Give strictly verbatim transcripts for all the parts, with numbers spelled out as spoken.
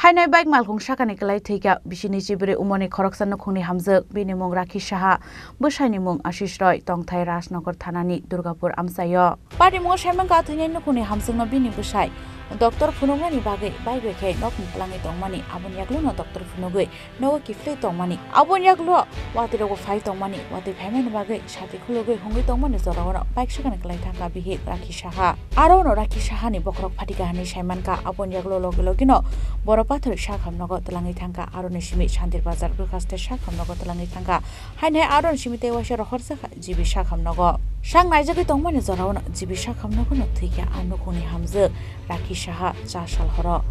Hainai bike malkhung sakani kwlai thwikha bisini chibiri umoni khoroksa nukhungni hamjwk, bini mung Rakhi Saha, bwsaini mung Ashish Roy, tongthai Rajnagar thanani Durgapur amchaio. Party mungo saimankha thwinai nukhungni hamjwkno bini bwsai doctor phunuknani bagwi bai bai khe nokni twlangwi tongmani, aboni yaklono doctor phunugwi nogo kiphilwi tongmani. Aboni yaklo watwi rogo phai tongmani, watwi phaimani bagwi sati khulugwi hungwi tongmani jorao bike sakani kwlai thangkha bihik Rakhi Saha. Aro no Rakhi Saha ni bokhorok phatika hinwi saimankha, aboni yaklo logi logi no borok pathor sakhamnogo twlangwi thangkha, aro ni simi Santir Bazar bwkhaste sakhamnogo twlangwi thangkha. Hainai aro ni simi tei waisa rohorjakha G B sakhamnogo. Sak naijagwi tongmani jorao no G B sakhamnogo no thwikha a nukhungni hamjwk Rakhi Saha cha sal horo.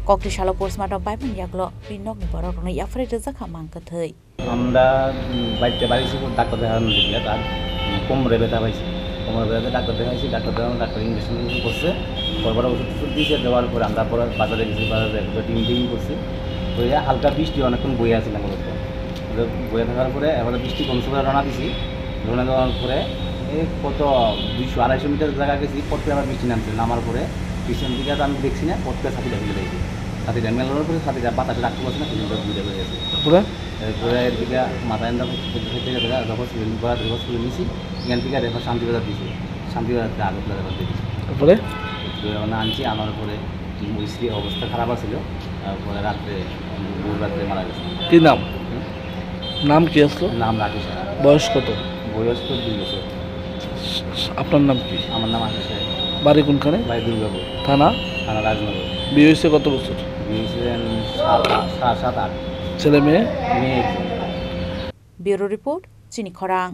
Kokti salo postmortem baimani yaklo bini nokni borok rokno yapharwi rwjakha mang kwthwi. আমরা, উম, বাড়িতে, বাড়ি এসে ডাক্তার দেখানো দিকে তার, উম, কোমরে ব্যথা হয়েছে। কোমরে ব্যথা, ডাক্তার দেখাইছি, ডাক্তার দেখানো, ডাক্তার ইঞ্জেকশন করছে। পরে পরে ওষুধ টষুধ দিয়েছে, দেওয়ার পরে আমরা পরে বাজারে গেছি, বাজারে দুটো টিম টিম করছি। তো এই হালকা বৃষ্টি অনেকক্ষণ বয়ে আছে না মূলত। তো বয়ে থাকার পরে এবার বৃষ্টি কমছে বলে রওনা দিছি। রওনা দেওয়ার পরে এই কত দুইশো আড়াইশো মিটার জায়গা গেছি, পথে আবার বৃষ্টি নামছে। নামার পরে পিছন দিকে তো আমি দেখছি না, পথে ছাতিটা ফেলে দিয়েছি। ছাতিটা মেলানোর পরে ছাতিটা বাতাসে রাখতে পারছে না, পিছন দিকে ঘুরে পড়ে গেছে। তারপরে? এরপরে এদিকে মাথা এন্দা হসপিটাল থেকে দেখা, হসপিটাল নিছি, এখান থেকে রেফার শান্তিবাজার দিছে, শান্তিবাজার থেকে আগরতলা রেফার দিয়ে দিছে। তারপরে? তো ওখানে আনছি, আনার পরে ওই স্ত্রী অবস্থা খারাপ আছিল, তারপরে রাত্রে, ভোর রাত্রে মারা গেছে। কি নাম? হুম? নাম কি আসলো? নাম রাকেশ সাহা। বয়স কত? বয়স তো দুই বছর। আপনার নাম কি? আমার নাম আকাশ সাহা। বাড়ি কোনখানে? বাড়ি দুর্গাপুর। থানা? থানা রাজনগর। বিয়ে হয়েছে কত বছর? বিয়ে হয়েছে সাত, সাত, সাত, আট। ছেলে মেয়ে? মেয়ে একজন। Bureau report, Chini Khorang.